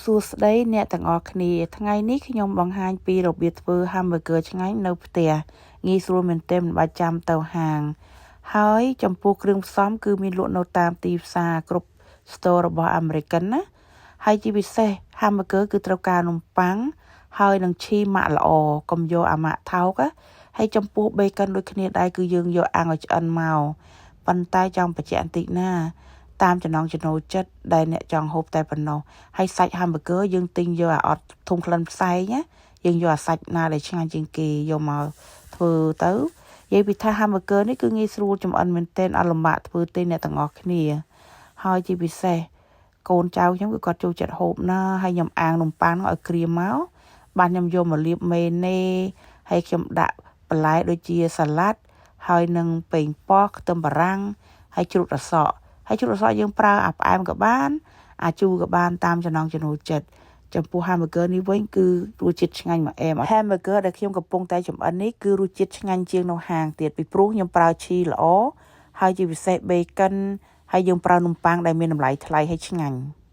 សួស្តីអ្នកទាំងអស់គ្នាថ្ងៃនេះខ្ញុំបង្ហាញពីរបៀបធ្វើ hamburger ឆ្ងាញ់នៅផ្ទះងាយស្រួលមែនទែនមិនបាច់ចាំទៅហាង ហើយចំពោះគ្រឿងផ្សំគឺមានលក់នៅតាមទីផ្សារគ្រប់ store របស់អាមេរិកណាហើយជាពិសេស hamburger គឺត្រូវការនំប៉័ងហើយនឹងឈីម៉ាក់ល្អកុំយកអាម៉ាក់ថោកហើយចំពោះ bacon ដូចគ្នាដែរគឺយើងយកអាំងឲ្យឆ្អិនមកប៉ុន្តែចង់បញ្ជាក់បន្តិចណាតាមចំណង់ចំណូលចិត្តដែលអ្នកចង់ហូបតែប៉ុណ្ណោះហើយសាច់ hamburger យើងទិញយកអាអត់ធុំក្លិនផ្សែងណាយើងយកអាសាច់ណាដែលឆ្ងាញ់ជាងគេយកមកធ្វើទៅនិយាយពីថា hamburger នេះគឺងាយស្រួលចម្អិនមែនទែនអត់លំបាកធ្វើទេអ្នកទាំងអស់គ្នាហើយជាពិសេសកូនចៅខ្ញុំគឺគាត់ចូលចិត្តហូបណាហើយខ្ញុំអាំងនំប៉័ងឲ្យក្រៀមមកបានខ្ញុំយកមកលាបមេណេហើយខ្ញុំដាក់បន្លែដូចជាសាឡាត់ហើយនឹងប៉េងប៉ោះខ្ទឹមបារាំងហើយជ្រូករសក់ហើយជ្រូករសក់យើងប្រើអាផ្អែមក៏បាន អាជូរក៏បានតាមចំណង់ចំណូលចិត្តចំពោះ hamburger នេះវិញគឺរសជាតិឆ្ងាញ់មកអែម hamburger ដែលខ្ញុំកំពុងតែចម្អិននេះគឺរសជាតិឆ្ងាញ់ជាងនៅហាងទៀតពីព្រោះខ្ញុំប្រើឈីល្អហើយជាពិសេស bacon ហើយយើងប្រើនំប៉័ងដែលមានតម្លៃថ្លៃហើយឆ្ងាញ់។